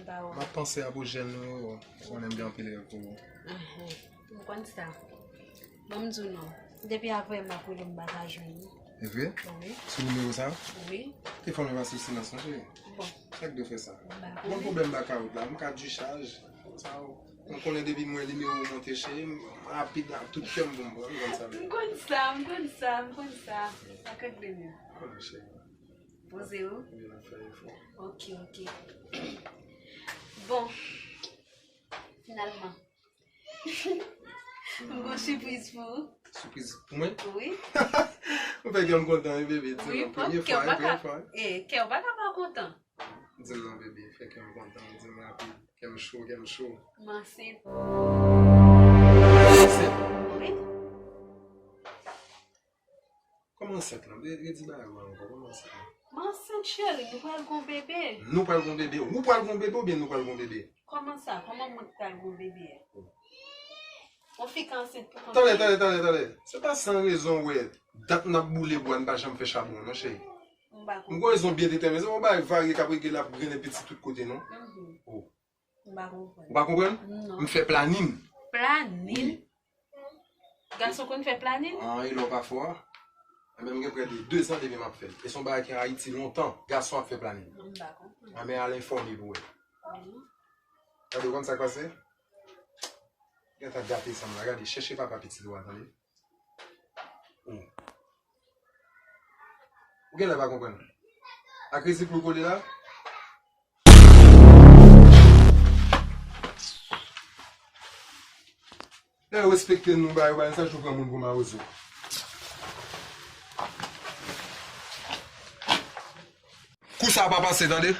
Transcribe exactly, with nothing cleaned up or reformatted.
M ap panse a pou jèn nou yo, ou konnen m gen anpil rèv pou ou. M konn sa. Ban m di w non. Depi avanyè m ap rele m pa ka jwenn ou. E vre? Wi. Sou nimewo sa? Wi. Te fè m pase silans non cheri. Bon. Sa k dwe fè sa? Bon pwoblèm blakawout la, m ka dichaj. Sa w. M konnen depi m wè nimewo w monte cheri, m rapid la, tout kè m pou m pran, m konn sa. M konn sa, m konn sa, m konn sa. Sa k regle menm. Konnen cheri. Poze w. Vin ap fè efò. Ok, ok. Bon. Finalman. M gon sipriz pou ou. Sipriz pou mwen? Wi. Ou fè kè m kontan wi bebe. Di m premye fwa, premye fwa. E, kè w pa ka pa kontan. Di m non bebe, fè kè m kontan, di m rapid. Kè m cho, kè m cho. M ansent. Ansent? Wi. Kòman ansent lan? Redi bagay ou ankò, kòman ansent lan? M ansent cheri, nou pral gon bebe. Nou pral gon bebe? Ou pral gon bebe oubyen nou pral gon bebe? Kòman sa? Kòman mwen pral gon bebe a? Yon fi ka ansent pou kont li? Tande, tande, tande, tande. Se pa san rezon w wè dat n ap boule bwa n pa janm fè chabon an non cheri. M pa konprann. M gon rezon byen detèmine. Se pa yon bagay varye k ap regle l ap grennen pitit tout kote non. Oh. M pa konprann. Ou pa konprann? Non. M fè planin. Planin? Wi. Gason konn fè planin? An, e lè w pa fè w a? Enben, m gen prè de dezan depi m ap fè l. E se yon bagay ki an Ayiti lontan. Gason ap fè planin. M pa konprann. Enben, al enfòme pou w wè. Wi. Gade, ou konn sa k pase? Gentan gate sa m la. Gade, chèche papa pitit ou a, tande. Hmm. Ou genlè pa konprann. Ak rezi pou l kole la? Lè yo respekte nou, ba yo ba n sa, jou pran moun pou mawozo. Kou sa pa pase, tande?